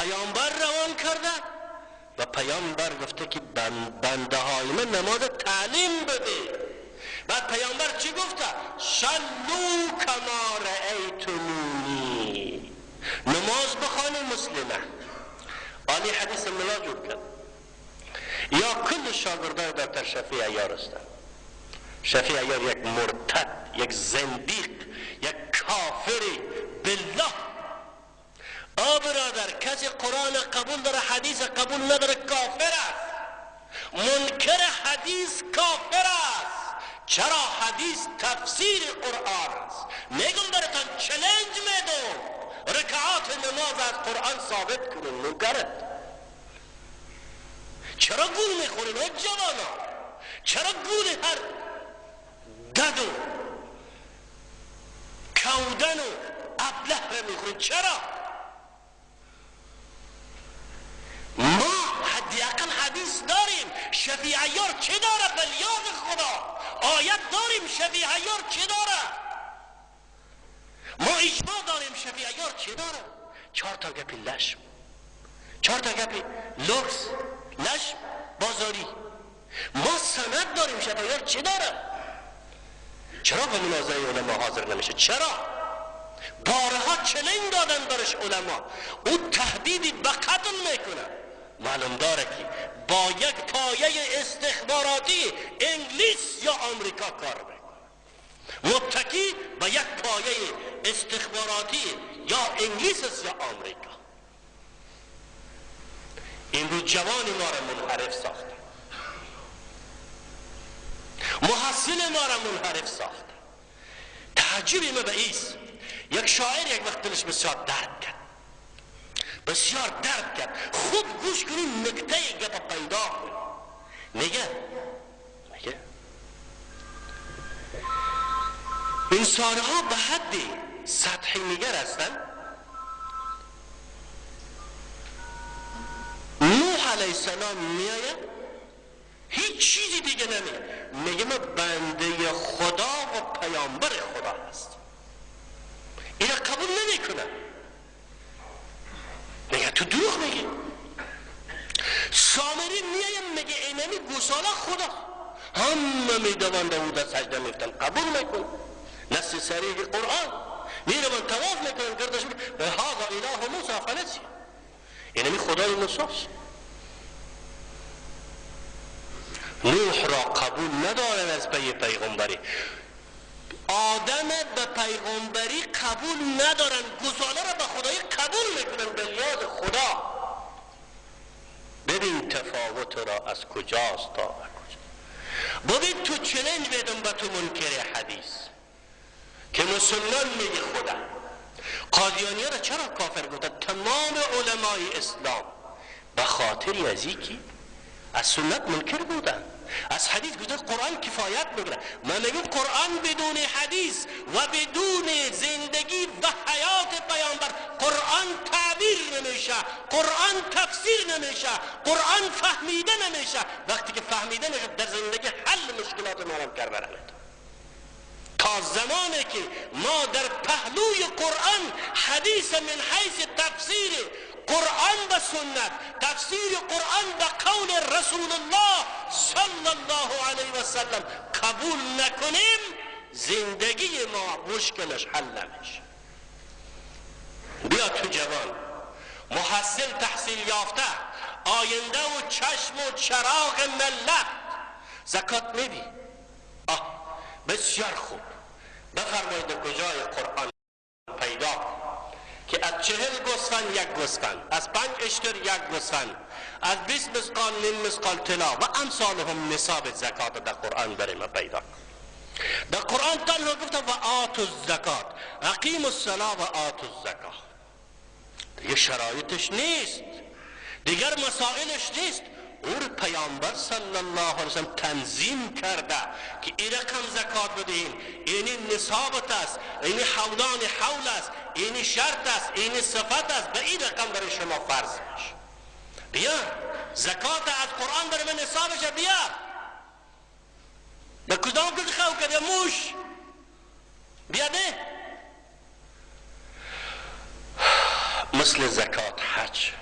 پیامبر روان کرده و پیامبر گفته که بنده های من نماز تعلیم بده. بعد پیامبر چی گفته؟ صلوا کما رأیتمونی، نماز بخوانی مسلمه. عالی حدیث ملا جور کرد. یا کل شاگردای دکتر شفیع عیار هستند. شفیع عیار یک مرتد، یک زندیق، یک کافری بالله. آ برادر، کسی قرآن قبول داره حدیث قبول نداره کافر است. منکر حدیث کافر است. چرا؟ حدیث تفسیر قرآن است. میگم براتان چلنج میدم، رکعات نماز از قرآن ثابت کنین. منکرت چرا گول میخورین ها جوانا؟ چرا گول هر دد و کودن و ابله را میخورین؟ چرا؟ ما حداقل حدیث داریم. شفیع عیار چه داره؟ بلیاغ خدا آیت داریم. شفیع عیار چه داره؟ ما اجماع داریم. شفیع عیار چه داره؟ 4 تا گپی لشم، 4 تا گپی لکس لشم بازاری. ما سند داریم. شفیع عیار چه داره؟ چرا به منازعه علما حاضر نمیشه؟ چرا؟ بارها چلنگ دادن برش علما، او تهدیدی به قتل میکنه. معلوم داره که با یک پایه استخباراتی انگلیس یا آمریکا کار میکنه، متکی با یک پایه استخباراتی یا انگلیس است یا آمریکا. امروز جوان ما را منحرف ساخته، محصل ما را منحرف ساخته. تعجب ما به ایست. یک شاعر یک وقت دلش بسیار درد کرد، بسیار درد کرد. خوب گوش کنیم، نکته گپ پیدا کنیم. میگه انسانها به حدی سطحی نگر هستند. نوح علیه السلام میآید هیچ چیزی دیگه نمیگه، میگه من بنده خدا و پیامبر خدا هست. اینو قبول نمیکنه، میگه تو دروغ میگی. سامری میایم میگه اینمی گوساله خدا، همه میدوند او در سجده میفتن، قبول میکنه. نص صریح قرآن میروند طواف میکنن گردش میکنن، هذا اله موسی فنسی، اینمی خدای موسی است. نوح را قبول ندارن از پی پیغمبری، آدم به پیغمبری قبول ندارن، گوساله را به خدایی قبول میکنن به یاد خدا. ببین تفاوت را از کجاست تا به کجا. ببین تو چلنج بدم به تو منکر حدیث که مسلمان میگه خدا. قادیانی را چرا کافر گفتن؟ تمام علمای اسلام به خاطر از اینکه از سنت منکر بودن، از حدیث گفتن قرآن کفایت میکنه. من میگم قرآن بدون حدیث و بدون زندگی و حیات پیامبر قرآن تعبیر نمیشه، قرآن تفسیر نمیشه، قرآن فهمیده نمیشه. وقتی که فهمیده نشه در زندگی حل مشکلات ما هم کرده نمیتونه. تا زمانی که ما در پهلوی قرآن حدیث من حیث تفسیر قرآن و سنت، تفسیر قرآن و قول رسول الله صلی الله علیه و سلم قبول نکنیم، زندگی ما مشکلش حل نمیشه. بیا تو جوان محصل تحصیل یافته، آینده و چشم و چراغ ملت، زکات میدی؟ آه بسیار خوب. بفرمایید کجای قرآن پیدا که از 40 گوسفند یک گوسفند، از 5 اشتر یک گوسفند، از 20 مثقال نیم مثقال طلا و امثالهم نصاب زکات در قرآن برای ما پیدا. در قرآن تنها گفته و آتوا الزکات، اقیموا الصلاة و آتوا الزکات. دیگه شرایطش نیست، دیگر مسائلش نیست. اور پیامبر صلی الله علیه وسلم تنظیم کرده که این رقم زکات بدهیم، اینی نصابت است، اینی حولان حول است، اینی شرط است، اینی صفت است، به این رقم برای شما فرض میشه. بیا زکات از قرآن برای من نصابش بیا. به کدام کد خو کرد یا موش بیا ده. مثل زکات حج.